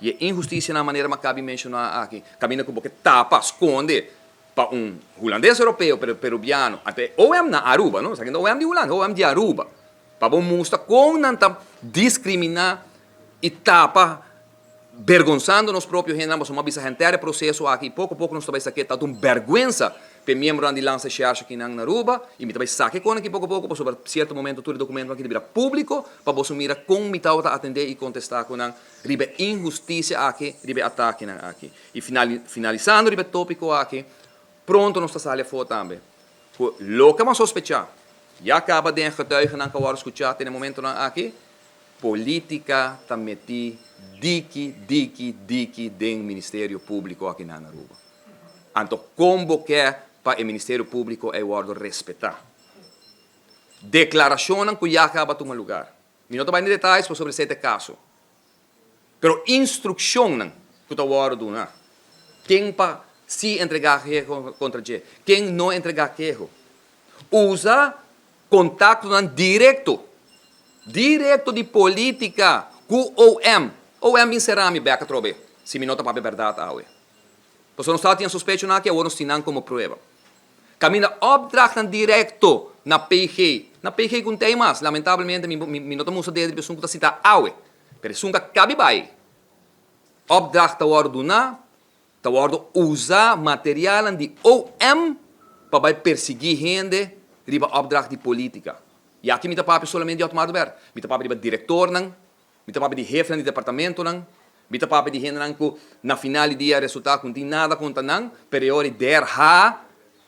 E inhusticia na manera mi a caba di menciona aki, caminda cu bo ke tapa, sconde pa un Hulandes Europeo, pero Peruviano, anto e OM na Aruba, no, esaki no OM di Hulanda, OM di Aruba, pa bo mustra con nan ta discrimina y tapa, bergonsando nos propio hendenan, pasobra mi a bisa henter e proceso aki y poco poco nos ta bay sa ke ta un berguensa pa e miembronan di Landsrecherche akinan na Aruba, y mi ta bay saki con aki poco poco, pasobra cierto momento tur e documentonan aki ta bira publico, pa boso mira con mi tabata atende y contesta cu nan. Riba e inhustisia aki, riba e atakenan aki. I finalisando riba e tópiko aki, pronto nos ta sali afó tambe ku loke bo a sospechá ya kaba den e getuigenan ku a wòrdu skuchá te na e momentonan aki, polítika ta metí diki, diki, diki den Ministerio Públiko aki na Aruba. Anto kon bo ke pa e Ministerio Públiko ei wòrdu respetá? Deklarashonnan ku ya kaba tuma lugar. Mi no ta bai den detayes pasobra esei ta e kaso. Pero instrukshonnan ku ta wòrdu duna, ken pa si entregá keho kontra dje, ken no entregá keho. Usa kontaktonan direkto, direkto di polítika ku OM. OM bin será mi bèk atrobe si mi no ta papia bèrdat awe. Pasobra nos tabatin e sospechonan aki, awor nos tin nan komo prueba. Kaminda opdrachtnan direkto na PG. Na PG ku n'tei mas, lamentablemente mi mi no ta mustra dede di esun ku ta sita awe, pero esun ku a kabi bai. Opdracht ta wòrdu duná, ta wòrdu usa materialnan di OM pa bai persiguí hende riba opdracht di polítika. I aki mi ta papia solamente di Otmar Oduber, mi ta papia riba direktornan, Mi ta papia di hefnan di departamentonan, mi ta papia di hendenan ku na final di dia resultá ku no tin nada kontra nan, pero e ora di DRH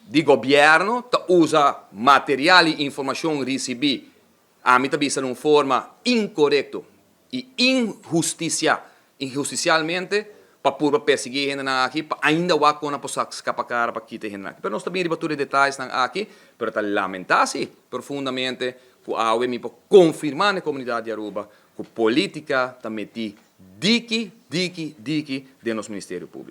di gobièrnu ta usa material i informashon risibí, ami ta bisa na un forma inkorekto i inhustisiá, inhustisialmente, pa purba persiguí e hendenan aki, pa ainda wak kon nan por skapa kara pa kita e hendenan aki. Pero nos ta bin riba tur e detayesnan aki, pero ta lamentá si profundamente Ku awe mi por konfirmá na e komunidat di Aruba ku polítika ta metí diki, diki, diki den nos Ministerio Públiko.